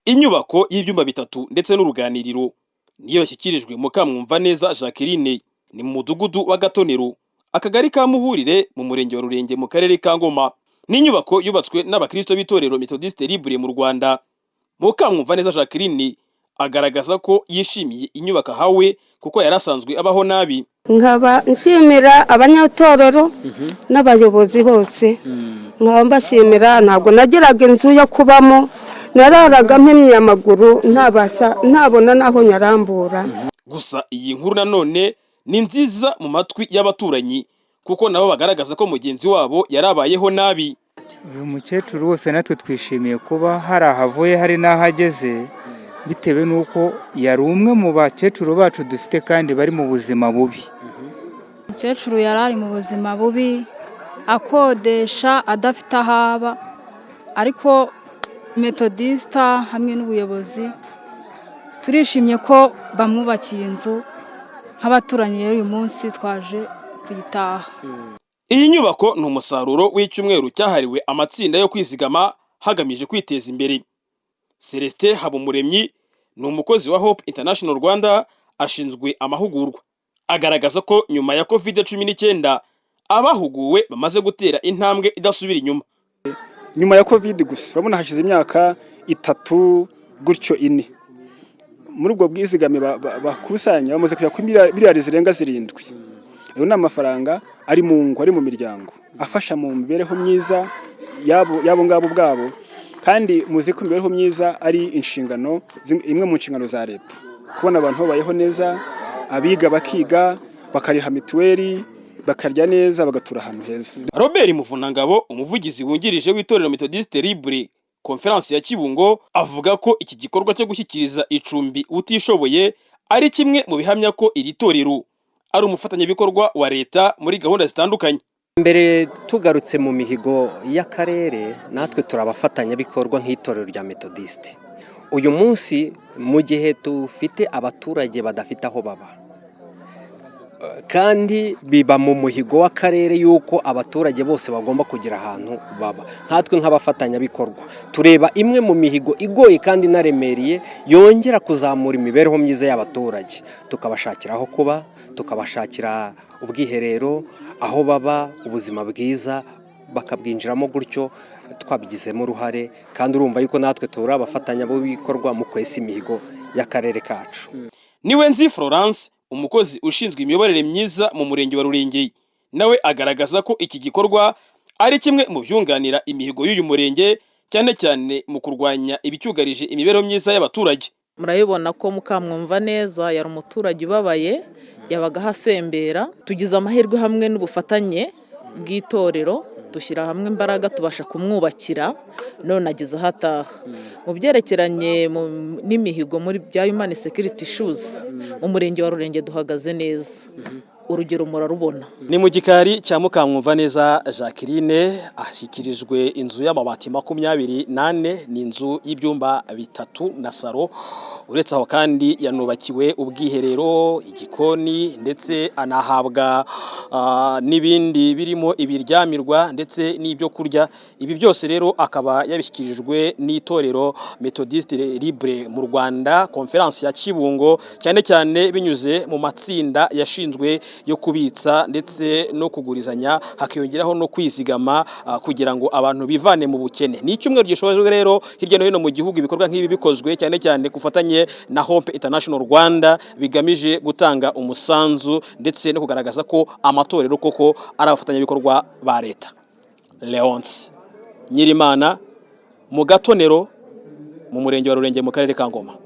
Inyubako y'ibyumba bitatu ndetse n'uruganiriro niyo yashyikirijwe Mukamwumvaneza Jacqueline. Ni mu mudugudu wa Gatonero, akagari ka Muhurire, mu murenge wa Rurenge, mu karere ka Ngoma. Ni inyubako yubatswe n'abakristo b'itorero Methodiste Libre mu Rwanda. Mukamwumvaneza Jacqueline agaragaza ko yishimiye inyubako ahawe kuko yari asanzwe abaho nabi. Nkaba nshimira abanyatorero n'abayobozi bose, nkaba mbashimira. Ntabwo nagiraga inzu yo kubamo, nararaga mpimye amaguru, ntabasha, ntabona n'aho nyarambura. Gusa iyi nkuru nanone ni nziza mu matwi y'abaturanyi, kuko nabo bagaragaza ko mugenzi wabo yarabayeho nabi. Uyu mukecuru wose natwe twishimiye kuba hari ahavuye, hari n'aho ageze, bitewe n'uko yari umwe mu bakecuru bacu dufite kandi bari mu buzima bubi. Umukecuru yari ari mu buzima bubi, akodesha, adafite aho aba, ariko Metodisita hamwe n'ubuyobozi turishimye ko bamwubakiye inzu. Nk'abaturanyi rero, uyu munsi twaje kuyitaha. Iyi nyubako ni umusaruro w'icyumweru cyahariwe amatsinda yo kwizigama hagamije kwiteza imbere. Celestin Habumuremyi ni umukozi wa Hope International Rwanda, ashinzwe amahugurwa. Agaragaza ko nyuma ya COVID-19 abahuguwe bamaze gutera intambwe idasubira inyuma. Nyuma ya COVID gusa, urabona hashize imyaka 3 gutyo, 4, muri ubwo bwizigame bakusanya bamaze kujya kuri miliyari zirenga 7. Ayo ni amafaranga ari mu ngo, ari mu miryango, afasha mu mibereho myiza yabo ngabo ubwabo. Kandi muzi ko imibereho myiza ari inshingano, imwe mu nshingano za leta, kubona abantu babayeho neza, abiga bakiga, bakariha mituweli, bakarya neza, bagatura ahantu heza. Robert Muvunangabo, umuvugizi wungirije w'itorero Methodiste Libre Conference ya Kibungo, avuga ko iki gikorwa cyo gushyikiriza icumbi utishoboye ari kimwe mu bihamya ko iri torero ari umufatanyabikorwa wa leta muri gahunda zitandukanye. Mbere, tugarutse mu mihigo y'akarere, natwe turi abafatanyabikorwa nk'itorero rya Metodisite. Uyu munsi, mu gihe dufite abaturage badafite aho baba, kandi biba mu muhigo w'akarere y'uko abaturage bose bagomba kugira ahantu baba, nkatwe nk'abafatanyabikorwa tureba imwe mu mihigo igoye kandi inaremereye yongera kuzamura imibereho myiza y'abaturage, tukabashakira aho kuba, tukabashakira ubwiherero, aho baba, ubuzima bwiza bakabwinjiramo gutyo twabigizemo uruhare. Kandi urumva yuko natwe turi abafatanyabikorwa mu kwesa imihigo y'akarere kacu. Niwenzi Florence, umukozi ushinzwe imiyoborere myiza mu murenge wa Rurengeri, nawe agaragaza ko iki gikorwa ari kimwe mu byunganira imihigo y'uyu murenge, cyane cyane mu kurwanya ibicyugarije imibereho myiza y'abaturage. Murabibona ko Mukamwumvaneza yari umuturage ubabaye, yabaga ahasembera. Tugize amahirwe, hamwe n'ubufatanye bw'itorero, dushyira hamwe imbaraga, tubasha kumwubakira, none ageze aho ataha. Mu byerekeranye n'imihigo muri bya human security issues, mu murenge wa Rurenge duhagaze neza, urugero murarubona. Ni mu gikari cya Mukamwumvaneza Jacqueline, ashyikirijwe inzu y'amabati 24. Ni inzu y'ibyumba bitatu na saro. Uretse aho kandi yanubakiwe ubwiherero, igikoni, ndetse anahabwa n'ibindi birimo ibiryamirwa ndetse n'ibyo kurya. Ibi byose rero akaba yabishyikirijwe n'itorero Methodiste Libre mu Rwanda, Conference ya Kibungo, cyane cyane binyuze mu matsinda yashinzwe yo kubitsa ndetse no kugurizanya, hakiyongeraho no kwizigama kugira ngo abantu bivane mu bukene. Ni icyumweru gishojwe rero hirya no hino mu gihugu ibikorwa nk'ibi bikozwe, cyane cyane ku bufatanye na Hope International Rwanda, bigamije gutanga umusanzu ndetse no kugaragaza ko amatorero koko ari abafatanyabikorwa ba leta. Leonce Nyirimana, mu Gatonero, mu murenge wa Rurenge, mu karere ka Ngoma.